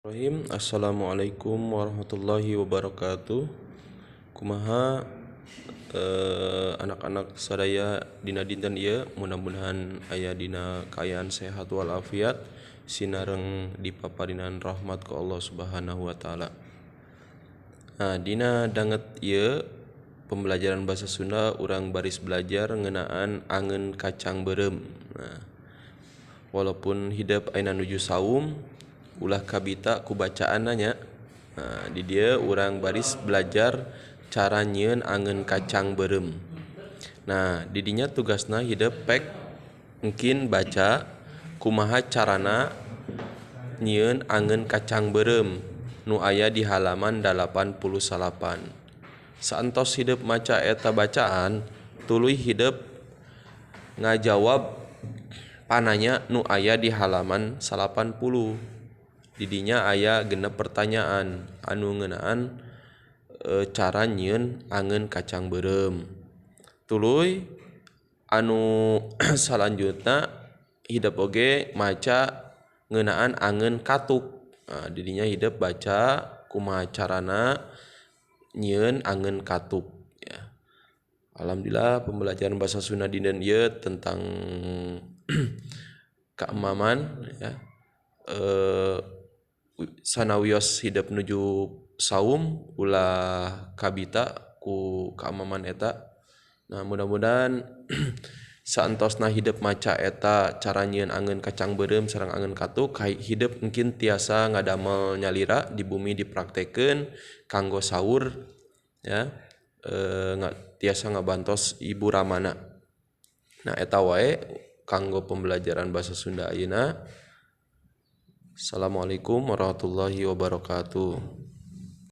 Bismillahirrahmanirrahim. Assalamualaikum warahmatullahi wabarakatuh. Kumaha anak-anak sadaya dina dinten ieu, mudah-mudahan aya dina kaayaan sehat walafiat sinareng dipaparinan rahmat ku Allah Subhanahu wa taala. Nah, dina danget ieu pembelajaran bahasa Sunda urang baris belajar ngeunaan angeun kacang beureum. Nah, walaupun hidep ayeuna nuju saum, ulah kabita ku bacaanna nya. Nah, di dieu urang baris belajar cara nyieun angeun kacang beureum. Nah, di dinya tugasna hidep pek engkin baca kumaha carana nyieun angeun kacang beureum nu aya di halaman 89. Saentos hidep maca eta bacaan, tuluy hidep ngajawab pananya nu aya di halaman 80. Di dinya aya 6 pertanyaan anu ngeunaan cara nyieun angeun kacang beureum. Tuluy anu salanjutna hidep oge maca ngeunaan angeun katuk. Nah, di dinya hidep baca kumaha carana nyieun angeun katuk ya. Alhamdulillah pembelajaran bahasa Sunda dinten ieu tentang keemaman ya. Sanawios hidep nuju saum ulah kabita ku keamaman eta. Nah, mudah-mudahan saentosna hidep maca eta cara nyieun angeun kacang beureum sareng angeun katuk, hidep mungkin tiasa ngadamel nyalira di bumi dipraktekeun kanggo sahur ya, tiasa ngabantos ibu ramana. Nah, eta wae kanggo pembelajaran bahasa Sunda ayeuna. Assalamualaikum warahmatullahi wabarakatuh.